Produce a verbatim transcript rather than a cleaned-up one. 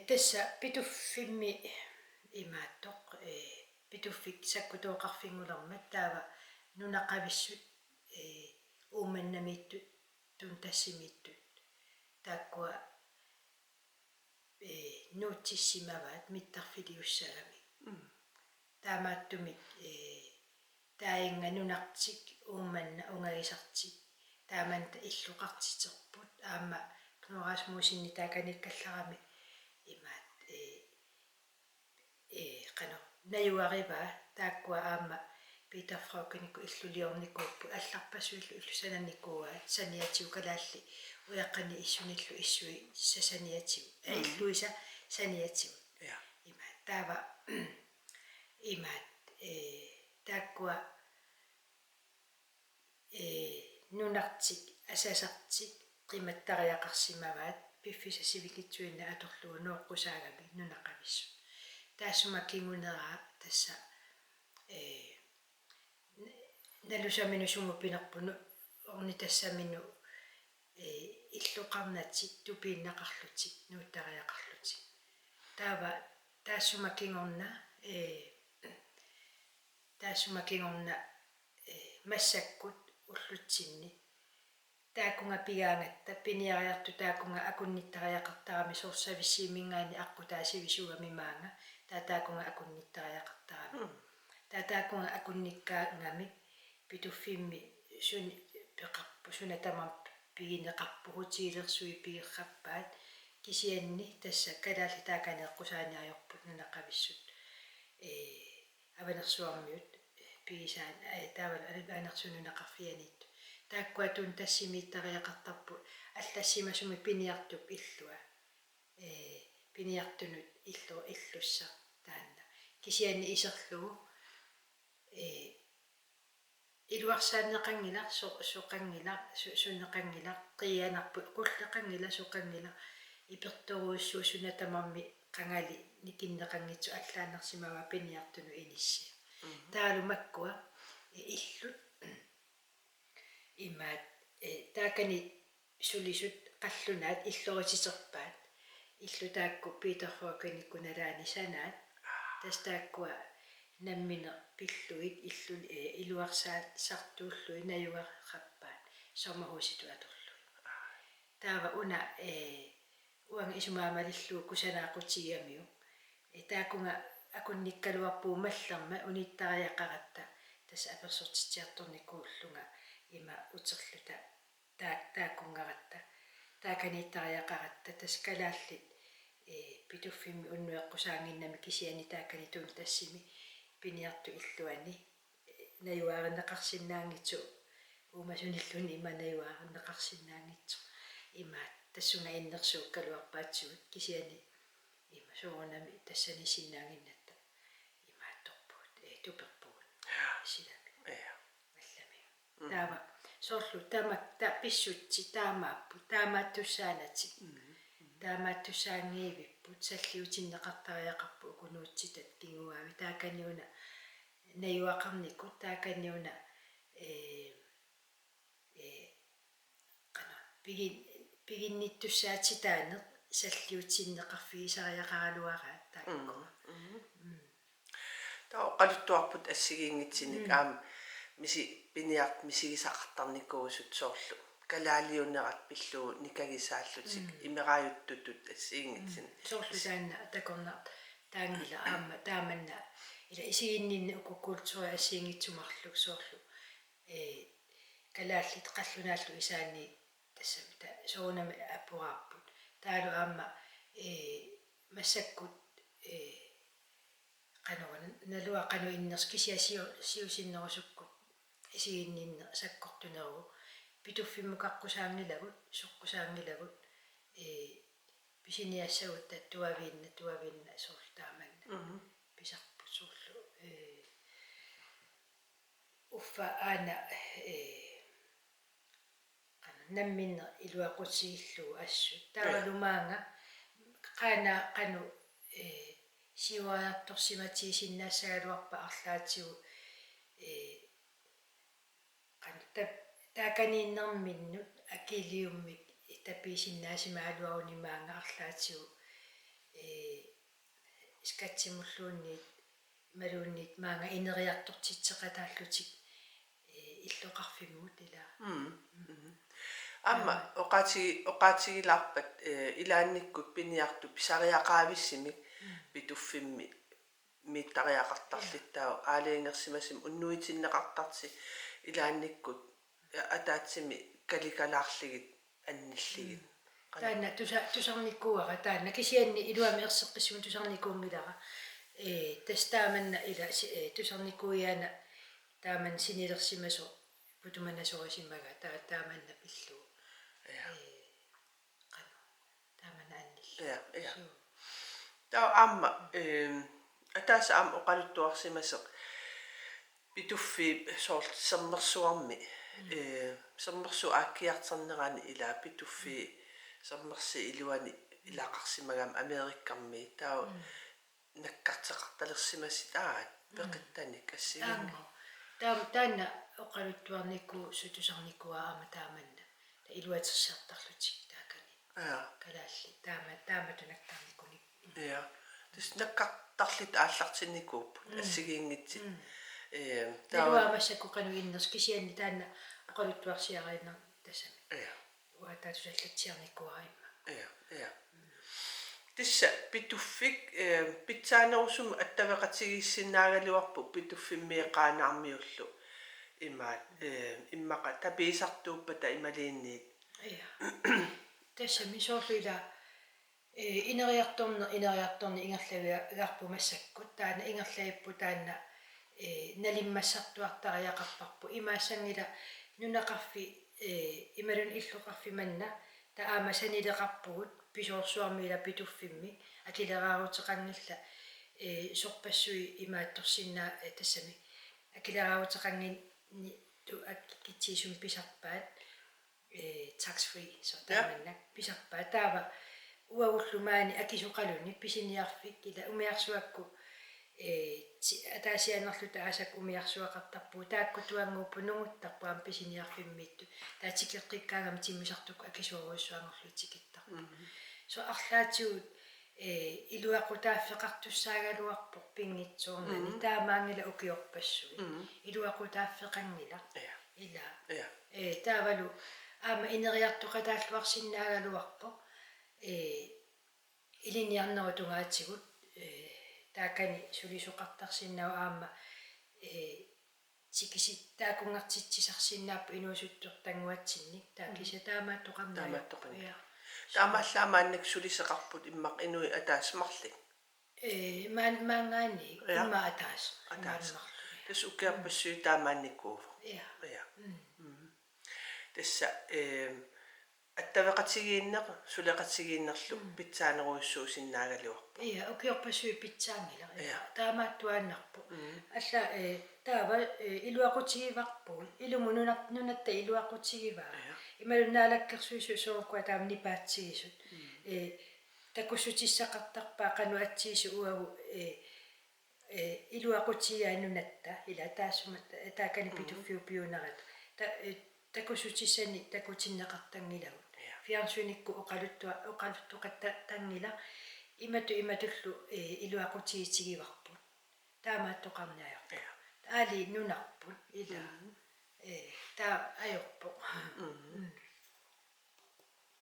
Tassa Pituffimmi imaattoq, ee, Pituffik sakkutooqarfinngulermat taava nunaqavissut, ee, Uummannamiittut, Tunitasimiittut, taakkua, ee, nuutsissimavaat mittarfiliussagamik. Mm. Taamaattumik, ee, taanna nunartik Uummannaq ungagisartik taamani illoqartiterput aamma Knud Rasmussenip taakaniikkallarami imaat, ee, ee, qanoq najugarivaa, taakkua aamma Peter Freuchenikkut illuliornikuupput, allarpassuillu illut sananikuuaat saniatigut, kalaallit ujaqqanik issunillu issui sa-, saniatigut, ee, Mm. illuisa saniatigut. Ja. Imaat, taava, imaat, ee, taakkua, ee, nunartik asasartik qimattariaqarsimavaat piffissap sivikitsuinnaq atorlugu nooqqusaagamik nunaqavissut. Taassuma kingunera tassa, ee, n-, nalusaminut sumut pinerpunut ornitassaminut, ee, illoqarnatik tupiinnaqarlutik nuuttariaqarlutik. Taava taassuma kingorna, ee, taassuma kingorna, ee, massakkut ullutsinni taakkununnga pigaangatta piniariartut taakkununnga akunnittariaqartaramik, soorlu Savissiiminngaanniit aqqutaa sivisuugami maanga, taava taakkununnga akunnittariaqartaramik. Mm. Taava taakkununnga akunnikkaangamik Pituffimmi suni peqarput, suna tamarmi pigineqarput, hotelersuit pigerrappaat, kisianni tassa kalaallit taakani eqqusaaniarput nunaqavissut, ee, Avanersuarmiut, ee, pigisaan, ee, taavalu Avanersuup nunaqarfianiittut. Taakkua Tunitasimiittariaqartarput allassimasumik piniartup illua. Ee, piniartunut illu-, illussaq taanna. Kisianni iserlugu, ee, iluarsaanneqanngilaq, so-, soqanngilaq, su-, suneqanngilaq, qiianarpoq, qulleqanngilaq, soqanngilaq, ipertorujussuuvoq, suna tamarmi qangali nikinneqanngitsoq allaannarsimavaa piniartunut inissi. Mhm. Taavalu makkua, ee, illut, imaat, ee, taakani sulisut qallunaat illorititerpaat. Illut taakku Peter Freuchenikkut nalaani sanaat. Tassa taakkua nammineq pillugit illu-, ee, iluarsaattartuullugit najugarrappaat sommerhusitut atorlugit. Taava una, ee, uanga isumaga malillugu kusanaaqutigigamikku, ee, taakkununnga akunnikkaluarpugut mallermat unittariaqaratta, tassa apersortitsiartornikuullunga ima uterluta taa-, taakkunngaratta, taakaniittariaqaratta, tassa kalaallit, ee, Pituffimmi unnueqqusaannginnami kisianni taakani Tunitasimi piniartup illuani, ee, najugaarineqarsinnaanngitsoq, uumasunilluunniit ima najugaarineqarsinnaanngitsoq. Imaat, tassunga innersuukkaluarpaatsigut kisianni ima soorunami tassaniissinnaannginnatta imaattorpugut, ee, tuperpugut. Ja. Silami. Ja. Allami. Mm. Taava soorlu taama-, ta-, pissutsit taamaapput, taamaattussaanatik. Mm. Mm. Taamaattussaanngivipput, salliutinneqartariaqarput uku nuutsitat kinguaavik, taakaniuna najugaqarnikut, taakaniuna, ee, ee, qanoq, pigin-, piginnittussaatitaaneq salliutinneqarfigisariaqaraluaraat taakkua. Mm, mm. Mm. Taava oqaluttuarput assigiinngitsunik, mm, aamma misi-, piniartut misigisaqartarnikuusut soorlu kalaaliunerat pillugu nikagisaallutik, mm, imeraajuttutut assigiinngitsunik. Mm. Soorlu taanna takornartaanngilaq aamma taamanna, ila isiginninneq uku kulturi assigiinngitsut marluk soorlu, ee, kalaallit qallunaallu isaanni tassami ta-, soorunami apugaarput. Taavalu aamma, ee, massakkut, ee, qanoq, naluara qanoq innersoq, kisianni siu-, siusinnerusukkut isiginninneq sakkortuneruvoq. Pituffimmukaqqussaanngilagut, soqqusaanngilagut, ee, pisiniassagutta tuaviinnaq, tuaviinnaq soorlu taamanna. Mhm. Pisarput soorlu, ee, uffa aana, ee, qanoq, namminneq iluaqutigillugu assut. Taavalu, ja, maanga qaana qanoq, ee, siuariartorsimatigisinnaagaluarpat arlaatigut, ee, qanoq, ta-, taakaniinnerminnut akiliummik tapiisinnaasimagaluaruni maanga arlaatigut, ee, skattimulluunniit imaluunniit maanga ineriartortitseqataallutik, ee, illoqarfimmut ilaa. Mm. Mm. Aamma oqaatigi-, oqaatigilaarpat, ee, ilaannikkut piniartut pisariaqaavissumik Pituffimmi miittariaqartarlutik taava aalajangersimasumik unnuitinneqartartut ilaannikkut ataatsimik kalikalaarlugit annillugit. Taanna tusa-, tusarnikuuara taanna kisianni iluamik erseqqissumik tusarnikuunngilara. Ee, tassa taamanna ila si-, ee, tusarnikuuiaana taamanna sinilersimasoq putumanasorisimagaat taa-, taamanna pillugu. Ja. Ee, qanoq. Taamanna annillugu. Ja, ja. Suu. Taava aamma, ehm, ataaseq aamma oqaluttuarsimasoq Pituffiup soorlu sermersuarmi, mm, eh, sermersuup aakkiartornerani ilaa Pituffiup sermersuup iluani ilaqarsimagami Amerikami taava, mm, nakkarteqartalersimasut aat, mm, peqattanik assigiinngitsut. Aamma. Taam-, taanna oqaluttuarnikuusoq tusarnikuuara aamma taamanna. Taava iluatsisartarlutik taakani. Ja. Kalaallit taama-, taamatut nakkarnikunik. Ja. Tassa nakkartarlutik aallartinnikuupput, mm, assigiinngitsut. Mm. Ee, taava iluamik massakkut qanoq innersoq kisianni taanna oqaluttuarsiariinnar tassami. Ja. Uanga taava tusallatsiarnikuuara immaqa. Ja, ja. Tassa Pituffik, eh, pitsaanerusumik attaveqatigiissinnaagaluarpoq Pituffimmiit Qaanaarmiullu. Imaat, eh, immaqa tapiisartuuppata imaluunniit. Ja. Tassami soorlu ilaa, eh, ineriartorneq, ineriartorneq ingerlavigaarput massakkut. Taanna ingerlappoq taanna, eh, nalimmassartuartariaqarparput. Imaassanngilaq nunaqarfik, eh, imaluunniit illoqarfik manna, taava aamma sanileqarpugut pisoorsuarmi ilaa Pituffimmi, akileraaruteqanngillat, eh, sorpassuit imaattorsinnaa-, eh, tassami. Akileraaruteqannginnittut akikitsisumik pisarpaat, eh, tax free, soorlu, ja, taamannak pisarpaat. Taava uagullu maani akisoqaluni pisiniarfik ilaa umiarsuakkut, eh, ti-, ataasiaannarluta aasakkut umiarsuaqartarpugut, taakku tuannguupput nunguttarput aamma pisiniarfimmiittut. Taava tikeqqikkaangami timmisartukkut akisoorujussuanngorlugit tikittarput. Mhm. Soorlu arlaatigut, eh, iluaqutaaffeqartussaagaluarpoq pinngitsoornani, mhm, taamaanngilaq ukiorpassuit. Mhm. Iluaqutaaffeqanngilaq. Ja. Ilaa. Ja. Eh, taavalu aamma ineriartoqataalluarsinnaagaluarpoq. Eh, ilinniarnerup tungaatigut, eh, taakani sulisoqartarsinnaavoq aamma, eh, tikisi-, taakkunngartitsisarsinnaapput inuusuttortannguatsinnik, taava, mm, kisianni taamaattoqarneq ajorpoq. Taamaattoqarneq. Ja. Taamaallaat maannakkut sulisoqarput immaqa inuit ataaseq marluk. Eh, maan-, maanngaanniit, ja, immaqa ataaseq. Ataaseq. Maanngaanniit. Tassa ukiorpassuit taamaannikuuvoq. Ja. Ja. Mm. Mm. Tassa, eh, attaveqatigiinneq, suleqatigiinnerlu, mm, pitsaanerujussuusinnaagaluarpoq. Ja, ukiorpassuit pitsaanngilaq. Ja. Taamaattuaannarpoq. Mm. Alla, eh, taava, eh, iluaqutigivarput. Ilumut nuna-, nunatta iluaqutigivaa. Ja. Imaluunniit naalakkersuisut soorlu ukua taama nipaatsigisut. Mm. Eh, takussutissaqartarpaat qanoq atsigisut uagut, eh, eh, iluaqutigigaat nunatta, ilaa taassuma, eh, taakani, mhm, Pituffiup piunerata. Ta-, eh, takussutissanik takutinneqartanngilagut. Ja. Fjernsynikkut oqaluttua-, oqaluttoqatta-, tanngilaq. Imatut imatullu, eh, iluaqutigitigivarput. Taamaattoqarneq ajorpoq. Ja. Aali nunarput, ilaa. Mhm. Eh, taava ajorpoq. Mhm. Mm.